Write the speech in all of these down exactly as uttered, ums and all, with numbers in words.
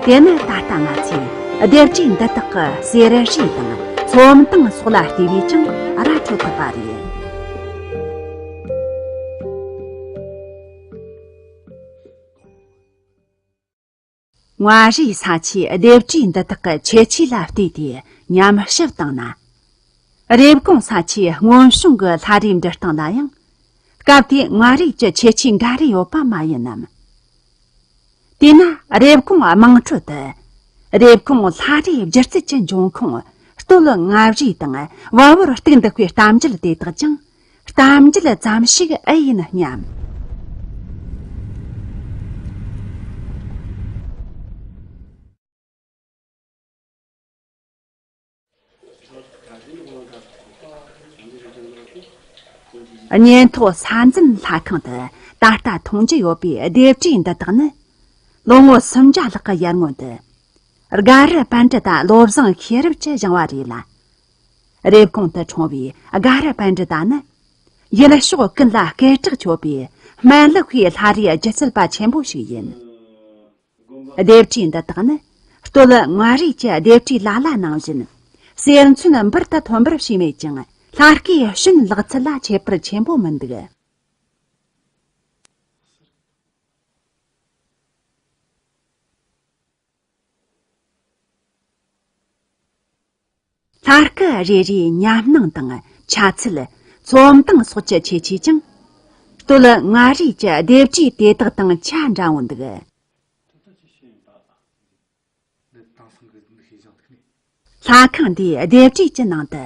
དེ་ནི་ད་ལྟ་ང་ཚོས་ལྡེབས་བྲིས་འདི་དག་གི་གསེར་བྲིས་དང་ཚོམ་བཏང་སོགས་ལ་བལྟས་པས་ཀྱང་ར་འཕྲོད་ཐུབ་པ་རེད། མངའ་རིས་ས་ཆའི་ལྡེབས་བྲིས་འདི་དག་གི་ཁྱད་ཆོས་ལ་བལྟས་ཏེ་ཉམས་ཞིབ་བཏང་ན། རེབ་གོང་ས་ཆའི་སྔོན་བྱུང་གི་ལྷ་རིས་འབྲི་སྟངས་ལ་ཡང་སྐབས་དེའི་མངའ་རིས་ཀྱི་ཁྱད་ཆོས་འགའ་རེ་ཡོད་པ་མ་ཡིན་ནམ། དེས་ན་རེབ་གོང་དམངས་ཁྲོད་དུ་རེབ་གོང་ལྷ་རིས་སྒྱུ་རྩལ་གྱི་འབྱུང་ཁུངས་སྟོད་མངའ་རིས་དང་བལ་བོར་གཏུག་འདུག་པའི་གཏམ་རྒྱུད་དེ་དག་ཀྱང་གཏམ་རྒྱུད་ཙམ་ཞིག་ཨེ་ཡིན་སྙམ། གཉེན་ཐོག་ས་འཛིན་ལྷ་ཁང་དུ་ད་ལྟ་མཐོང་རྒྱུ་ཡོད་པའི་ལྡེབས་བྲིས་འདི་དག་ནི། ལོ་ངོ་སུམ་བརྒྱ་ལྷག་གི་ཡར་སྔོན་དུ། དགའ་རི་པཎྜི་ཏ་བློ་བཟང་ཤེས་རབ་ཀྱིས་བཞེངས་པ་རེད་ལ། རེབ་གོང་དུ་འཁྲུངས་པའི་དགའ་རི་པཎྜི་ཏ་ནི། ཡུལ་ཕྱོགས་ཀུན་ལ་སྐད་གྲགས་ཆོད་པའི་སྨན་ལུགས་པའི་ལྷ་རིས་སྒྱུ་རྩལ་པ་ཆེན་པོ་ཞིག་ཡིན། ལྡེབས་བྲིས་འདི་དག་ནི་སྟོད་མངའ་རིས་ཀྱི་ལྡེབས་བྲིས་ལ་ལ་ནང་བཞིན་གསེར་མཚོན་འབུར་དུ་ཐོན་པར་བྱས་མེད་ཀྱང་ལྷ་སྐུའི་གཞུང་ལག་ཚུལ་ལ་ཁྱད་པར་ཆེན་པོ་མི་འདུག། ལྷ་སྐུ་རེ་རེའི་ཉམས་སྣང་དང་ཆ་ཚད། ཚོམ་སྟངས་སོགས་ཀྱི་ཁྱད་ཆོས་ཀྱང་། སྟོད་མངའ་རིས་ཀྱི་ལྡེབས་བྲིས་དེ་དག་དང་ཆ་འདྲ་བོ་འདུག། ལྷ་ཁང་འདིའི་ལྡེབས་བྲིས་ཀྱི་ནང་དུ།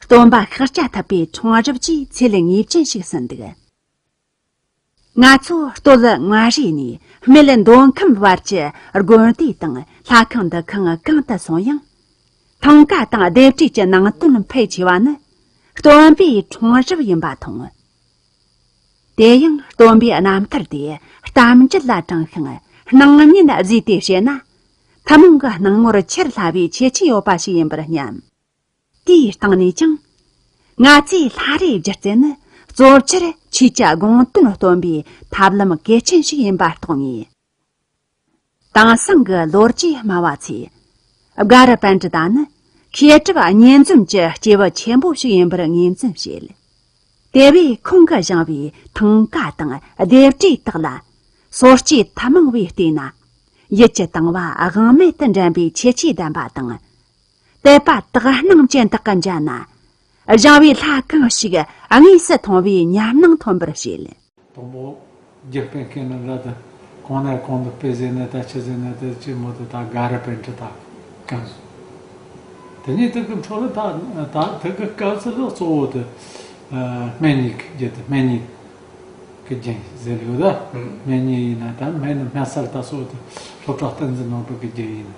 སྟོན་པ་ཤཱཀྱ་ཐུབ་པའི་འཁྲུངས་རབས་ཀྱི་ཚུལ་ངེས་ཅན་ཞིག་གསུངས་འདུག། ང་ཚོ་སྟོད་མངའ་རིས་ནས་སྨད་མདོ་ཁམས་བར་གྱི་དགོན་སྡེ་དང་ལྷ་ཁང་འདུ་ཁང་གང་དུ་སོང་ཡང་། ཐང་ཀ་དང་ལྡེབས་བྲིས་ཀྱི་ནང་དོན་ཕལ་ཆེ་བ་ནི་སྟོན་པའི་འཁྲུངས་རབས་ཡིན་པ་མཐོང་། དེ་ཡང་སྟོན་པའི་རྣམ་ཐར་དེ་གཏམ་རྒྱུད་ལ་དྲངས་ཤིང་སྣང་བརྙན་བཟོས་ཏེ་བཤད་ན། ཐུན་མོང་གི་སྣང་ངོར་ཆེར་ལྷ་བའི་ཁྱད་ཆོས་ཡོད་པ་ཞིག་ཡིན་པར་སྙམ། དེའི་སྟེང་ནས་ཀྱང་། ང་ཚོའི་ལྷ་རིས་སྒྱུ་རྩལ་ནི་གཙོ་ཆེར་ཆོས་ཀྱི་དགོངས་དོན་སྟོན་པའི་ཐབས་ལམ་གལ་ཆེན་ཞིག་ཡིན་པ་རྟོགས་ངེས། དེང་སང་གི་ལོ་རྒྱུས་སྨྲ་བ་ཚོས། དགའ་རབ་པཎྜི་ཏ་ནི་མཁས་གྲུབ་གཉིས་འཛོམས་ཀྱི་སྐྱེས་བུ་ཆེན་པོ་ཞིག་ཡིན་པར་ངོས་འཛིན་བྱེད། དེ་བས་ཁོང་གིས་བཞེངས་པའི་ཐང་ཀ་དང་ལྡེབས་བྲིས་དག་ལ། སོ་སྐྱེ་ཐུན་མོང་བས་བལྟས་ན། ཡིད་ཀྱི་དང་བ་དབང་མེད་དུ་འདྲེན་པའི་ཁྱད་ཆོས་ལྡན་པ་དང་། དད་པ་དག་སྣང་ཅན་དག་གིས་མཇལ་ན། བཞེངས་པའི་ལྷ་གང་ཞིག་དངོས་སུ་མཐོང་བའི་ཉམས་སྣང་ཐོན་པར་བྱེད། དང་པོ་རྒྱུ་སྤེལ་མཁན་ནི་འདྲ་དེ་གང་ནས་གང་དུ་སྤེལ་ཟེར་ནས་ད་ཆི་ཟེར་ནས་དེ་ཅི་མོ་དེ་ད་དགའ་རབ་པཎྜི་ཏ་གང་སོང་། དེ་ནས་དེ་གི་འཕྲོ་ལ་ད་ད་དེ་གི་སྐབས་སུ་ལོ་གཙོ་བོ་དེ་སྨན་གཉིས་ཀྱི་རྒྱུད་དེ་སྨན་གཉིས་ཀྱི་རྒྱུད་ཟེར་ཡོད་ད། སྨན་གཉིས་ཡིན་ན་ད་སྨན་ནི་སྨན་གསར་ད་སོགས་དེ་སློབ་གྲྭ་བསྟན་འཛིན་ནོར་བུ་གི་རྒྱུད་ཡིན་ན་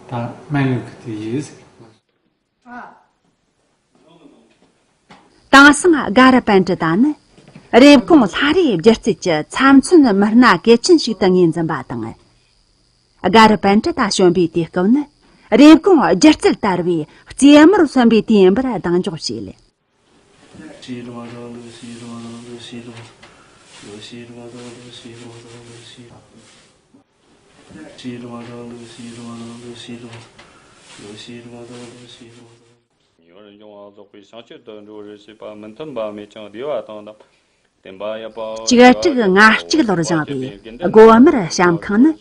ད་སྨན་ལུགས་ཀྱི་དེ་ཡིན་ཟེར། དེང་སང་དགའ་རབ་པཎྜི་ཏ་ནི་རེབ་གོང་ལྷ་རིས་སྒྱུ་རྩལ་གྱི་ཚབ་མཚོན་མི་སྣ་གལ་ཆེན་ཞིག་ཏུ་ངོས་འཛིན་པ་དང་། དགའ་རབ་པཎྜི་ཏ་བྱོན་པའི་དུས་སྐབས་ནི་རེབ་གོང་སྒྱུ་རྩལ་དར་བའི་རྩེ་མོར་སོན་པའི་དུས་ཡིན་པར་གདེང་འཇོག་བྱས། ཉོར་འབྱུང་བ་རྫོགས་པའི་བྱང་ཆུབ་ཏུ་འགྲོ་བར་བྱེད་པ་མི་མཐུན་པ་མེད་ཅིང་བདེ་བ་དང་ལྡན་པ། བདེན་པ་ཡོད་པའོ། བཅུ་དྲུག་ལྔ་གཅིག་ལོར་བཞེངས་པའི་སྒོ་དམར་བཤམས་ཁང་ནི།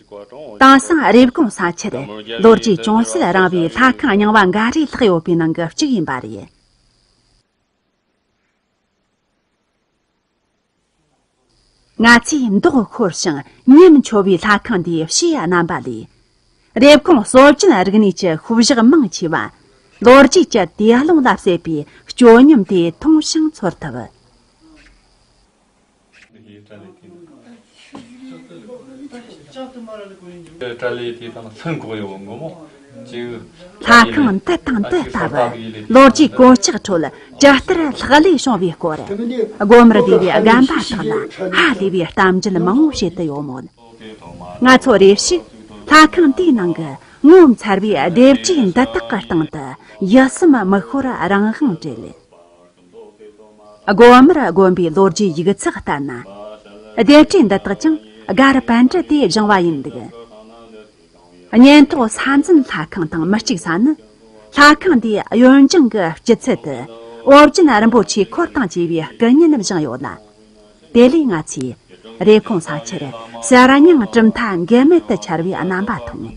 དེང་སང་རེབ་གོང་ས་ཆར་ལོ་རྒྱུས་ཅུང་ཟད་རིང་བའི་ལྷ་ཁང་རྙིང་བ་འགའ་རེ་ལྷག་ཡོད་པའི་ནང་གི་གཅིག་ཡིན་པ་རེད། ང་ཚོས་མདོག་ཤོར་ཞིང་ཉམས་འཆོལ་བའི་ལྷ་ཁང་འདིའི་ཕྱིའི་རྣམ་པ་ལས། རེབ་གོང་སྲོལ་རྒྱུན་རིག་གནས་ཀྱི་ཤུལ་བཞག་མང་ཆེ་བ། ལོ་རྒྱུས་ཀྱི་དུས་ཀློང་ལ་ཟད་པའི་སྐྱོ་ཉམས་དེ་མཐོང་ཞིང་ཚོར་ཐུབ། དྲ་ལས་དེ་དང་ལྷུན་གོག་ཡོད་ངོ་མོ་ཅིག་ལྷ་ཁང་འདི་དང་འདི་ལྟ་བུ་ལོ་རྒྱུས་གོད་ཆག་ཁྲོད་ཇི་ལྟར་ལྷག་ལུས་བྱུང་བའི་སྐོར། སྒོ་དམར་སྡེ་བའི་རྒན་པ་དག་ལ་ཧ་ལས་པའི་གཏམ་རྒྱུད་མང་བོ་བཤད་དུ་ཡོད་མོད། ང་ཚོ་རེ་ཞིག་ལྷ་ཁང་དེའི་ནང་གི་ངོ་མཚར་བའི་ལྡེབས་བྲིས་འདི་དག་གི་སྟེང་དུ་ཡིད་སེམས་མི་ཤོར་རང་དབང་བྲལ། སྒོ་དམར་དགོན་པའི་ལོ་རྒྱུས་ཡིག་ཚགས་ལྟར་ན། ལྡེབས་བྲིས་འདི་དག་ཀྱང་དགའ་རབ་པཎྜི་ཏས་བཞེངས་པ་ཡིན་འདུག། གཉེན་ཐོག་ས་འཛིན་ལྷ་ཁང་དང་མི་གཅིག་ས་ནི། ལྷ་ཁང་འདིའི་གཡོན་ལྗང་གི་སྤྱི་ཚུལ་དུ་ཨོ་རྒྱན་རིན་པོ་ཆེའི་འཁོར་དང་བཅས་པའི་སྐུ་བརྙན་བཞེངས་ཡོད་ལ། དེ་ལས་ང་ཚོས་རེབ་གོང་ས་ཆར་གསེར་སྙིང་གྲུབ་མཐའ་འགལ་མེད་དུ་འཆར་བའི་རྣམ་པ་མཐོང་།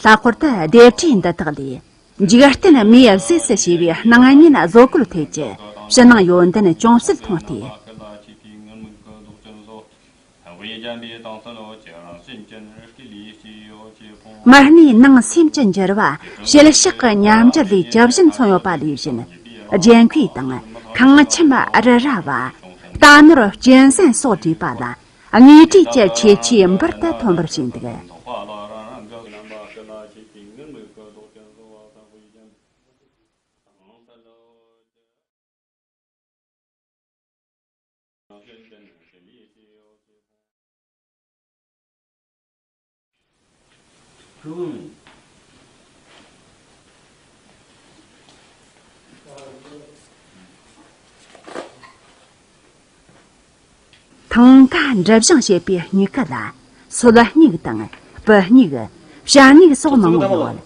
ལྷག་པར་དུ་ལྡེབས་བྲིས་འདི་དག་ལས། འཇིག་རྟེན་མིའི་གཟུགས་སུ་བྱས་པའི་སྣང་བརྙན་བཟོ་བཀོད་ཐད་ཀྱི་ཕྱི་ནང་ཡོན་ཏན་ཅུང་ཟད་མཐོང་སྟེ། མི་སྣའི་ནང་སེམས་ཀྱི་འགྱུར་བ་ཞལ་གཤགས་ཀྱི་ཉམས་འགྱུར་ལས་ཇི་བཞིན་མཚོན་ཡོད་པ་ལས་བཞིན། རྒྱན་གོས་དང་ཁང་ཁྱིམ་རི་རབ་བ། རྟ་ནོར་གཅན་གཟན་སོགས་བྲིས་པ་ལ། དངོས་བྲིས་ཀྱི་ཁྱད་ཆོས་འབུར་དུ་ཐོན་པར་བྱས་འདུག། ཐང་ཀ་འབྲི་བཞེངས་བྱེད་པའི་སྨྱུག་ཀུ་ལ་སོལ་སྨྱུག་དང་སྤུ་སྨྱུག་བྱ་སྨྱུག་སོགས་མང་བོ་ཡོད།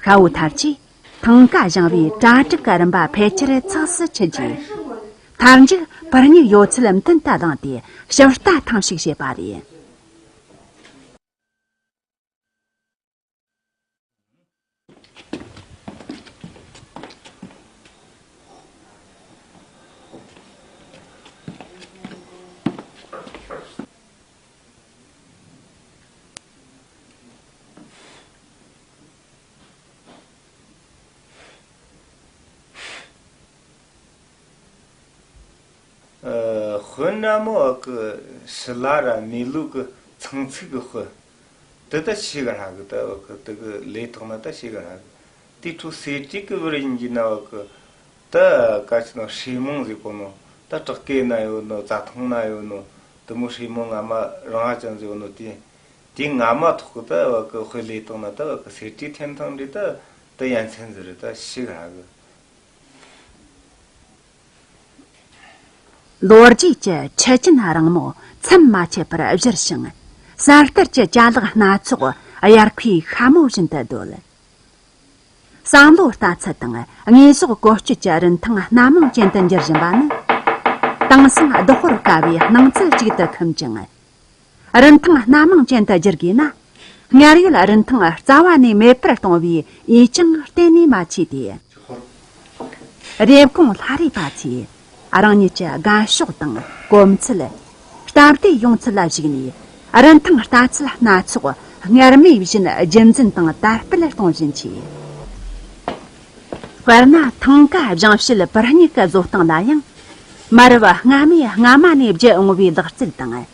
ཤ་བོ་ཐར་གྱིས་ཐང་ཀ་བཞེངས་པའི་གྲ་སྒྲིག་གི་རིམ་པ་ཕལ་ཆེར་ཚགས་སུ་ཆུད་རྗེས། མཐར་མཇུག་སྤུ་སྨྱུག་ཡོད་ཚད་མདུན་དུ་བླངས་ཏེ་ཞིབ་ལྟ་ཐེངས་ཤིག་བྱས་པ་རེད། ཨ། དཔོན་ར་མོ་བ་གི་ཤི་ལ་ར་མེ་ལུག་གི་ཚང་ཚིག་གི་དཔོན། དེ་ད་ཤི་གི་ར་གི་ད་བ་གི་དེ་གི་ལས་ཐོག་ན་ད་ཤི་གི་ར་གི། དེ་འཕྲོ་གསེར་བྲིས་གི་བུར་ཡིན་གྱི་ན་བ་གི། ད་ག་ཅི་ན་ཧྲེ་མོང་ཟེར་གོ་ནོ། ད་བྲག་སྐེ་ན་ཡོད་ནོ། རྩྭ་ཐང་ན་ཡོད་ནོ། དེ་མོ་ཧྲེ་མོང་ང་མ་རང་ཨ་ཅང་ཟེར་ནོ་དེ། དེ་ང་མ་ཐོག་གི་ད་བ་གི་དཔེ་ལས་ཐོག་ན་ད་བ་གི་གསེར་བྲིས་འཐེན་ཐང་འདི་ད་ད་ཡ་མཚན་ཟེར་ད་ཤི་གི་ར་གི། ལོ་རྒྱུས་ཀྱི་ཁྲི་ཅན་རིང་མོ་མཚམས་མ་ཆད་པར་བཞུར་ཞིང་། གསར་དར་གྱི་ཅ་ལག་སྣ་ཚོགས་དབྱར་ཁའི་ཤ་མོ་བཞིན་དུ་སྡོད། བསམ་བློ་ལྟ་ཚུལ་དང་དངོས་ཟོག་བཀོལ་སྤྱོད་ཀྱི་རིན་ཐང་སྣ་མང་ཅན་དུ་འགྱུར་བཞིན་པ་ནི། དེང་སང་བདག་པོར་དཀའ་བའི་སྣང་ཚུལ་ཅིག་ཏུ་འཁུམས་ཀྱང་། རིན་ཐང་སྣ་མང་ཅན་དུ་བསྒྱུར་དགོས་ན། སྔར་ཡོད་རིན་ཐང་རྩ་བ་ནས་མེད་པར་གཏོང་བའི་འོས་ཀྱང་གཏན་ནས་མ་མཆིས་ཏེ། རེབ་གོང་ལྷ་རིས་པ་ཚོས་རང་ཉིད་ཀྱི་རྒན་ཤོག་དང་གོམས་ཚད། སྟབས་བདེ་ཡོང་ཚད་ལ་གཞིགས་ནས། རིན་ཐང་ལྟ་ཚུལ་སྣ་ཚོགས་སྔར་མུས་བཞིན་རྒྱུན་འཛིན་དང་དར་སྤེལ་གཏོང་བཞིན་མཆིས། དཔེར་ན། ཐང་ཀ་བཞེངས་བྱེད་སྤུ་སྨྱུག་གི་བཟོ་སྟངས་ལ་ཡང་། མ་རབས་སྔ་མའི་སྔ་མ་ནས་བརྒྱུད་འོང་བའི་ལག་རྩལ་དང་།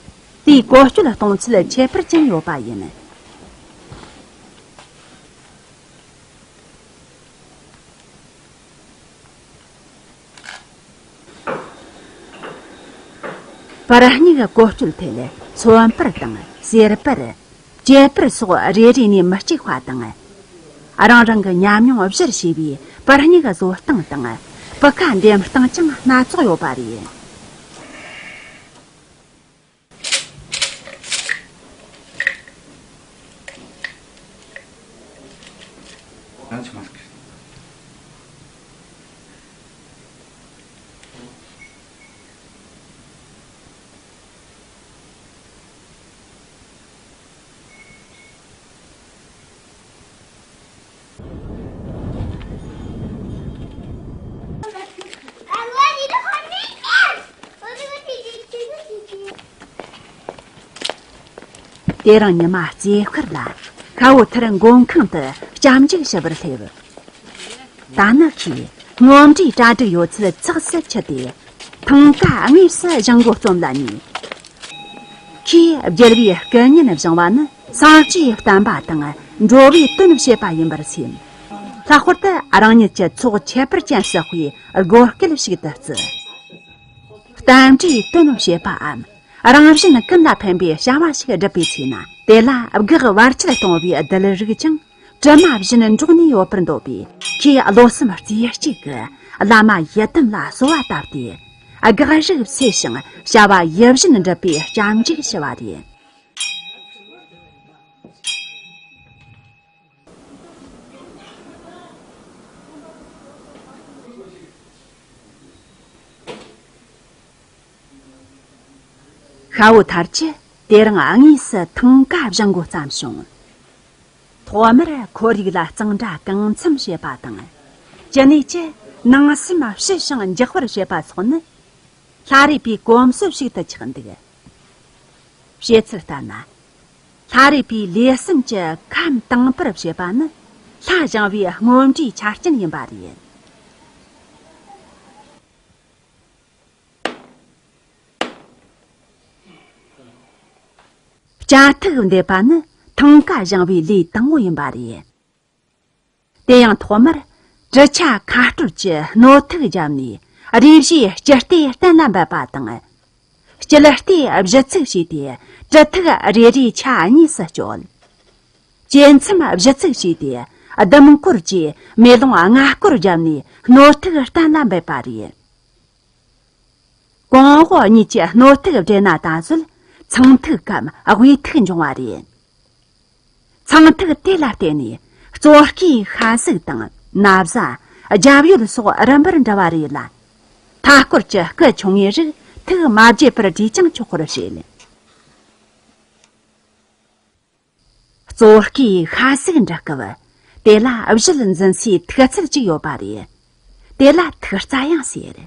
དེའི་བཀོལ་སྤྱོད་གཏོང་ཚུལ་ཁྱད་པར་ཅན་ཡོད་པ་ཡིན། སྤུ་སྨྱུག་བཀོལ་སྤྱོད་ཐད་མཚོན་པར་དང་གསེར་པར། བཅད་པར་སོགས་རེ་རེ་ནས་མི་གཅིག་པ་དང་། རང་རང་གི་ཉམས་མྱོང་གཞིར་བྱས་པའི་སྤུ་སྨྱུག་བཟོ་སྟངས་དང་སྤུ་ཁ་འདེམས་སྟངས་ཀྱང་སྣ་ཚོགས་ཡོད་པ་རེད། དེ་རིང་ཉི་མ་རྩེ་ཤར་ལ་ཤ་བོ་ཐར་མགོན་ཁང་དུ་སྐྱབས་འཇུག་ཞུ་བར་སླེབས། ད་ནི་ཁོས་སྔོན་འགྲོའི་གྲ་སྒྲིག་ཡོད་ཚད་ཚགས་སུ་ཆུད་དེ། ཐང་ཀ་དངོས་སུ་བཞེངས་འགོ་རྩོམ་ལ་ཉེ། ཁོས་བསྒྱུར་བའི་སྐུ་བརྙན་བཞེངས་པ་ནི་སངས་རྒྱས་བསྟན་པ་དང་འགྲོ་བའི་དོན་བྱེད་པ་ཡིན་པར་སེམས། ལྷག་པར་དུ་རང་ཉིད་ཀྱི་ཚོགས་ཁྱད་པར་ཅན་བསགས་པའི་དགོས་སྐལ་ཞིག་ཏུ་བརྩི། བསྟན་འགྲོའི་དོན་བྱེད་པའམ། རང་གཞན་ཀུན་ལ་ཕན་པའི་བྱ་བ་ཞིག་བསྒྲུབ་པའི་ཚེ་ན། དེ་ལ་བགེགས་བར་ཆད་གཏོང་བའི་བདུད་རིགས་ཀྱང་གྲིབ་མ་བཞིན་འགྲོགས་ནས་ཡོད་པར་འདོད་པས། ཁོས་བློ་སེམས་རྩེ་གཅིག་གིས་བླ་མ་ཡི་དམ་ལ་གསོལ་བ་བཏབ་སྟེ། བགེགས་རིགས་བསད་ཞིང་བྱ་བ་ཡིད་བཞིན་འགྲུབ་པའི་སྐྱབས་འཇུག་ཞུ་བ་རེད། ཁ་བོ་ཐར་གྱིས་དེ་རིང་དངོས་སུ་ཐང་ག་བཞེངས་འགོ་བརྩམས་བྱུང་། ཐོག་མར་ཁོར་ཡུག་ལ་གཙང་སྦྲ་གང་འཚམ་བྱེད་པ་དང་། ཅི་ནུས་ཀྱིས་ནང་སེམས་ཞི་ཞིང་འཇགས་པར་བྱེད་པ་སོགས་ནི། ལྷ་རས་པའི་གོམས་སྲོལ་ཞིག་ཏུ་ཆགས་འདུག། བཤད་ཚུལ་ལྟར་ན། ལྷ་རས་པའི་ལས་གསུམ་གྱི་ཁམས་དྭངས་པར་བྱེད་པ་ནི་ལྷ་བཞེངས་པའི་སྔོན་འགྲོའི་ཆ་རྐྱེན་ཡིན་པ་རེད། སྐྱ་ཐིག་འདེབས་པ་ནི་ཐང་ག་བཞེངས་པའི་ལས་དང་པོ་ཡིན་པ་རེད། དེ་ཡང་ཐོག་མར་གྲུ་ཆ་ཁ་སྤྲོད་ཀྱི་སྣོད་ཐིག་བརྒྱབ་ནས། རས་གཞིའི་སྤྱི་ལྟེ་གཏན་ལ་འབེབས་པ་དང་། སྤྱི་ལྟེ་བཞི་ཚིགས་བྱས་ཏེ་གྲུ་ཐིག་རེ་རེའི་ཆ་གཉིས་སུ་གཅོད། གྱེས་མཚམས་བཞི་ཚིགས་བྱས་ཏེ་ཟླུམ་སྐོར་གྱི་མེ་ལོང་ལྔ་སྐོར་བརྒྱབ་ནས་སྣོད་ཐིག་གཏན་ལ་འབེབས་པ་རེད། གོང་འོག་གཉིས་ཀྱི་སྣོད་ཐིག་སྦྲེལ་ན་ད་གཟོད་ཚངས་ཐིག་གམ་དབུས་ཐིག་འབྱུང་བ་རེད། ཚངས་ཐིག་དེ་ལ་བརྟེན་ནས་གཙོད་སྐས་ཤ་གཟུགས་དང་ན་བཟའ། རྒྱབ་ཡོལ་སོགས་རིམ་པར་འབྲི་བ་རེད་ལ། མཐའ་སྐོར་གྱི་སྐུ་ཆུང་ངུའི་རིགས་ཐིག་མ་བརྗེད་པར་བྲིས་ཀྱང་ཆོག་པར་བཤད། གཙོད་སྐས་ཤ་གཟུགས་འབྲི་སྐབས། དེ་ལ་གཞུ་ལ་འཛིན་སའི་ཐིག་ཚད་ཅིག་ཡོད་པ་རེད། དེ་ལ་ཐིག་རྩ་ཡང་ཟེར།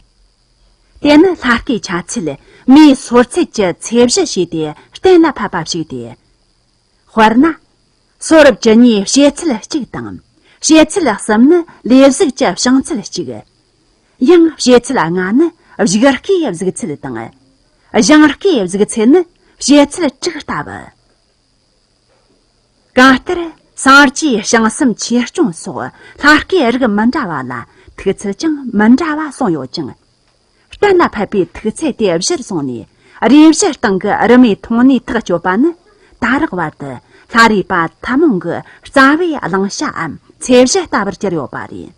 དེ་ནི་ལྷ་སྐུའི་ཆ་ཚད་མིའི་སོར་ཚད་ཀྱི་ཚད་གཞི་བྱས་ཏེ་གཏན་ལ་ཕབ་པ་ཞིག་སྟེ། དཔེར་ན། སོར་བཅུ་གཉིས་བྱེད་ཚད་གཅིག་དང་། བྱེད་ཚད་གསུམ་ནི་ལས་གཟུགས་ཀྱི་བྱང་ཚད་གཅིག། ཡང་བྱེད་ཚད་ལྔ་ནི་བཞུགས་སྐས་གཟུགས་ཚད་དང་། བཞེངས་སྐས་གཟུགས་ཚད་ནི་བྱེད་ཚད་དྲུག་ལྟ་བུ། གང་ལྟར་སངས་རྒྱས་བྱང་སེམས་ཆོས་སྐྱོང་སོགས་ལྷ་སྐུའི་རིགས་མི་འདྲ་བ་ལ་ཐིག་ཚད་ཀྱང་མི་འདྲ་བ་གསུངས་ཡོད་ཅིང་། གཏན་ལ་ཕབ་པའི་ཐིག་ཚད་དེ་གཞིར་བཟུང་ནས་རས་གཞི་སྟེང་གི་རི་མོའི་ཐོག་ནས་ཐག་གཅོད་པ་ནི། ད་རག་བར་དུ་ལྷ་རས་པ་ཐུན་མོང་གི་རྩ་བའི་བླང་བྱའམ་ཚད་གཞི་ལྟ་བུར་གྱུར་ཡོད་པ་རེད།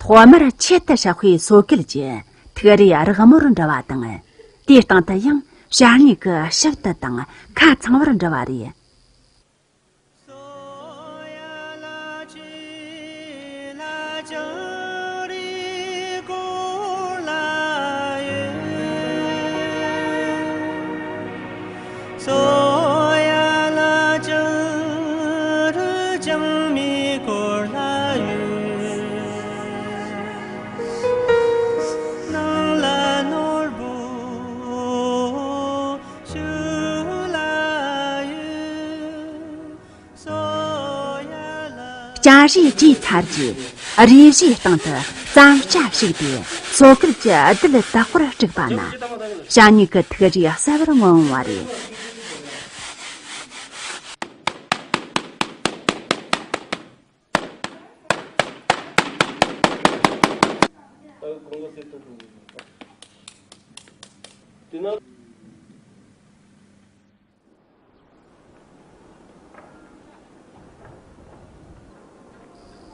ཐོག་མར་ཆེད་དུ་བཞག་པའི་སོ་གད་ཀྱིས་ཐིག་རིས་རེ་རེ་མོར་འབྲི་བ་དང་། དེའི་སྟེང་དུ་ཡང་ཞ་སྨྱུག་གི་ཞབས་དུ་དང་ཁ་ཚང་བར་འབྲི་བ་རེད། སྐྱ་རིས་བྲིས་ཚར་རྗེས། རས་གཞིའི་སྟེང་དུ་རྩམ་སྐྱ་བྱུགས་ཏེ། སོ་གད་ཀྱི་རྡུལ་དག་པར་དཀྲུགས་པ་ན། ཞ་སྨྱུག་གི་ཐིག་རིས་གསལ་བར་མངོན་འོང་བ་རེད།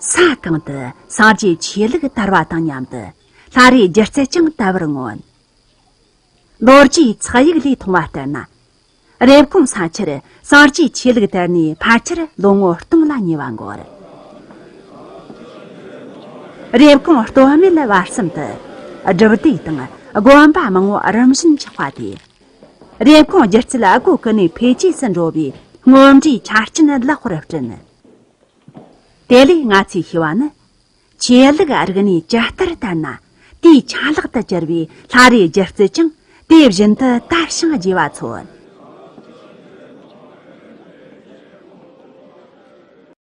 ས་གང་དུ་སངས་རྒྱས་ཆོས་ལུགས་དར་བ་དང་མཉམ་དུ། ལྷ་རིས་སྒྱུ་རྩལ་ཀྱང་དར་བར་མངོན། ལོ་རྒྱུས་ཚགས་ཡིག་ལས་མཐོང་བ་ལྟར་ན། རེབ་གོང་ས་ཆར་སངས་རྒྱས་ཆོས་ལུགས་དར་ནས་ཕལ་ཆེར་ལོ་ངོ་སྟོང་ལ་ཉེ་བ་འགོར། རེབ་གོང་སྟོད་སྨད་བར་གསུམ་དུ་སྒྲུབ་སྡེ་དང་དགོན་པ་མང་བོ་རིམ་བཞིན་ཆགས་པ་དེས། རེབ་གོང་སྒྱུ་རྩལ་སྒོ་ཀུན་ནས་འཕེལ་རྒྱས་སུ་འགྲོ་བའི་སྔོན་འགྲོའི་ཆ་རྐྱེན་ལེགས་པར་བསྐྲུན། དེ་ལས་ང་ཚོས་ཤེས་པ་ནི། ཆོས་ལུགས་རིག་གནས་ཇི་ལྟར་དར་ན། དེའི་ཆ་ལག་ཏུ་གྱུར་པའི་ལྷ་རིས་སྒྱུ་རྩལ་ཀྱང་དེ་བཞིན་དུ་དར་ཞིང་རྒྱས་པ་མཚོན།